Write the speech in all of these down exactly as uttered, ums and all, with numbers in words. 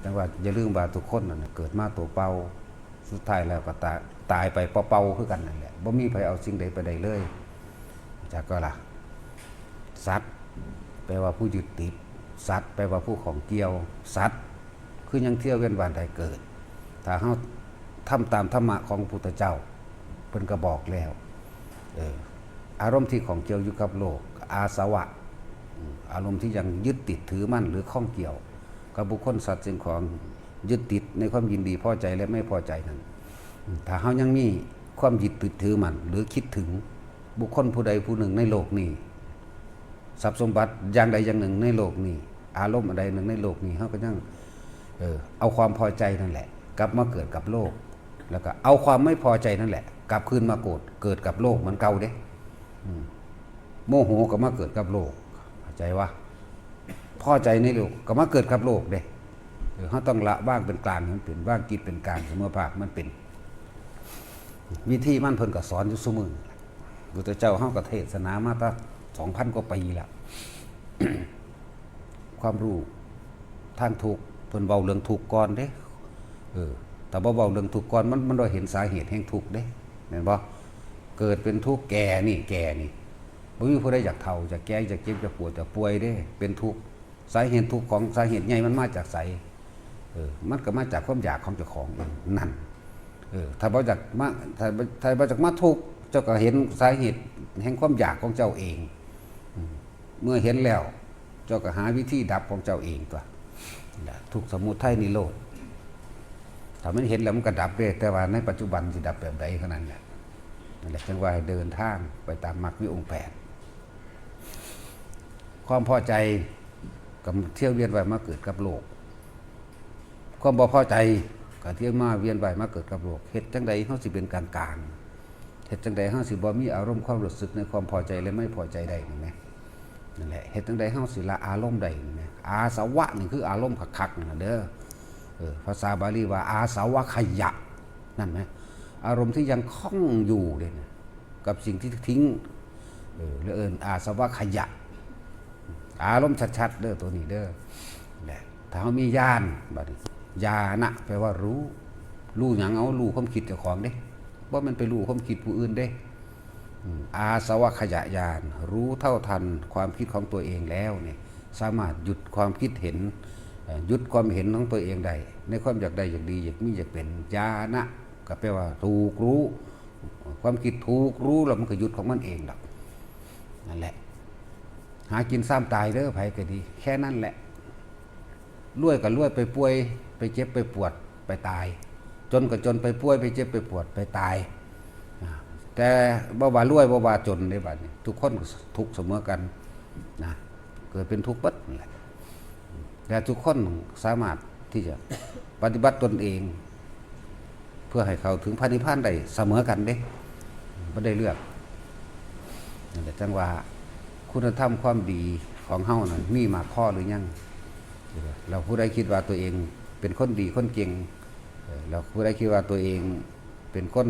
จั่งว่าอย่าลืมว่าทุกคนนั่นน่ะเกิดมาตัวเปล่า สุดท้ายแล้วก็ตาย ตายไปเปล่าๆคือกันนั่นแหละ บ่มีไผเอาสิ่งใดไปได้เลย จักก็ล่ะ สัตว์ แปลว่าผู้ยึดติด สัตว์ แปลว่าผู้ข้องเกี่ยว สัตว์ คือยังเที่ยวเวียนว่ายตายเกิด ถ้าเฮาทำตามธรรมะของพระพุทธเจ้า เพิ่นก็บอกแล้ว เออ อารมณ์ที่ข้องเกี่ยวอยู่กับโลก อาสวะ อืม อารมณ์ที่ยังยึดติดถือมั่นหรือข้องเกี่ยว กับบุคคลสัตว์สิ่งของ ยึดติดในความยินดีพอใจและไม่พอใจนั้น อืม ถ้าเฮายังมีความยึดติดถือมั่นหรือคิดถึงบุคคลผู้ใดผู้หนึ่งในโลกนี้ ทรัพย์สมบัติอย่างใดอย่างหนึ่งในโลกนี้ อารมณ์อันใดหนึ่งในโลกนี้ เฮาก็ยัง เออ เอาความพอใจนั่นแหละ กลับมาเกิดกับโลก แล้วก็เอาความไม่พอใจนั่นแหละ กลับคืนมาโกรธ เกิดกับโลกเหมือนเก่าเด้ อืม โมโหก็มาเกิดกับโลก เข้าใจวะ พอใจในโลกก็มาเกิดกับโลกเด้ เออ เฮาต้องละวางเป็นกลางให้มันเป็น วางจิตเป็นกลาง เสมอภาคมันเป็น วิธีมันเพิ่นก็สอนอยู่ซุมื้อ พุทธเจ้าเฮาก็เทศนามาตั้ง สองพัน กว่าปีละ ความรู้ทางทุกข์ เพิ่นเว้าเรื่องทุกข์ก่อนเด้ เออ ถ้าบ่เว้าเรื่องทุกข์ก่อน มัน มันบ่เห็นสาเหตุแห่งทุกข์เด้ แม่นบ่ เกิดเป็นทุกข์ แก่นี่ แก่นี่ บ่มีผู้ใดอยากเฒ่า อยากแก่ อยากเจ็บ อยากปวด อยากป่วยเด้ เป็นทุกข์ สาเหตุทุกข์ของสาเหตุใหญ่มันมาจากไส เออ มันก็มาจากความอยากของเจ้าของเองนั่น เออ ถ้าบ่อยากมา ถ้าบ่ ถ้าบ่อยากมาทุกข์ เจ้าก็เห็นสาเหตุแห่งความอยากของเจ้าเอง อืม เมื่อเห็นแล้ว เจ้าก็หาวิธีดับของเจ้าเองตั๊ว นั่นแหละ ทุกข์สมุทัยนิโรธ ถ้ามันเห็นแล้วมันก็ดับเด้ แต่ว่าในปัจจุบันสิดับแบบใดเท่านั้นแหละ นั่นแหละ จั่งว่าให้เดินทางไปตามมรรคมีองค์แปด ความพอใจก็เที่ยวเวียนว่ายมาเกิดกับโลก ความบ่พอใจก็เที่ยวมาเวียนว่ายมาเกิดกับโลก เฮ็ดจั่งใดเฮาสิเป็นกลางๆ เฮ็ดจั่งใดเฮาสิบ่มีอารมณ์ความรู้สึกในความพอใจและไม่พอใจได้นั่นแหละ นั่นแหละ เฮ็ดจั่งใดเฮาสิละอารมณ์ได้นั่นแหละ อาสวะนี่คืออารมณ์คักๆนั่นน่ะเด้อ เออ ภาษาบาลีว่าอาสวัคคยะ นั่นนะ อารมณ์ที่ยังข้องอยู่เนี่ยนะ กับสิ่งที่ทิ้ง เออ แล้วเอิ้นอาสวัคคยะ อารมณ์ชัดๆเด้อ ตัวนี้เด้อ แหละ ถ้าเฮามีญาณ บัดนี้ ญาณะ แปลว่ารู้ รู้หยัง เอา รู้ความคิดเจ้าของเด้ บ่แม่นไปรู้ความคิดผู้อื่นเด้ อืม อาสวัคคยญาณ รู้เท่าทันความคิดของตัวเองแล้วเนี่ย สามารถหยุดความคิดเห็น เอ่อ หยุดความเห็นของตัวเองได้ ในความอยากได้ อยากดี อยากมี อยากเป็น ญาณะ ก็แปลว่าถูกรู้ ความคิดถูกรู้แล้วมันก็หยุดของมันเองดอก นั่นแหละ หากินซ้ำตายเด้อ ไผก็ดี แค่นั้นแหละ รวยก็รวยไปป่วย ไปเจ็บไปปวด ไปตาย จนก็จนไปป่วย ไปเจ็บไปปวด ไปตาย อ่า แต่บ่ว่ารวยบ่ว่าจนเด้บัดนี้ ทุกคนก็ทุกข์เสมอกันนะ เกิดเป็นทุกข์เบิดนั่นแหละ แต่ทุกคนสามารถที่จะปฏิบัติตนเอง เพื่อให้เข้าถึงพระนิพพานได้เสมอกันเด้ บ่ได้เลือก นั่นแหละ จั่งว่าคุณธรรมความดีของเฮานั่นมีมากพอหรือยัง แล้วผู้ใดคิดว่าตัวเองเป็นคนดีคนเก่ง เอ่อ แล้วผู้ใดคิดว่าตัวเองเป็นคน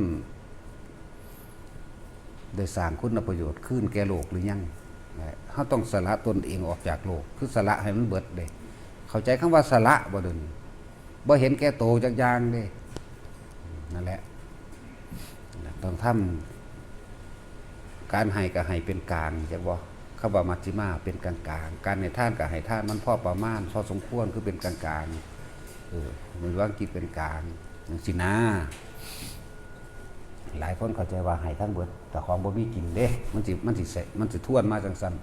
ได้สร้างคุณประโยชน์คืนแก่โลกหรือยัง เฮาต้องสละตนเองออกจากโลก คือสละให้มันเบิดเด้ เข้าใจคำว่าสละบ่เดี๋ยวนี้ บ่เห็นแก่โตจักอย่างเด้ นั่นแหละ ต้องทำ การให้ก็ให้เป็นกลาง จักบ่ คำว่ามัชฌิมาเป็นกลางๆ การให้ทานก็ให้ทานมันพอประมาณ พอสมควร คือเป็นกลางๆ เออ มันวางจิตเป็นกลาง จั่งซี้นะ หลายคนเข้าใจว่าให้ทั้งเบิด แต่ของบ่มีกินเด้ มันสิ มันสิเสะ มันสิทวนมาจั่งซั่น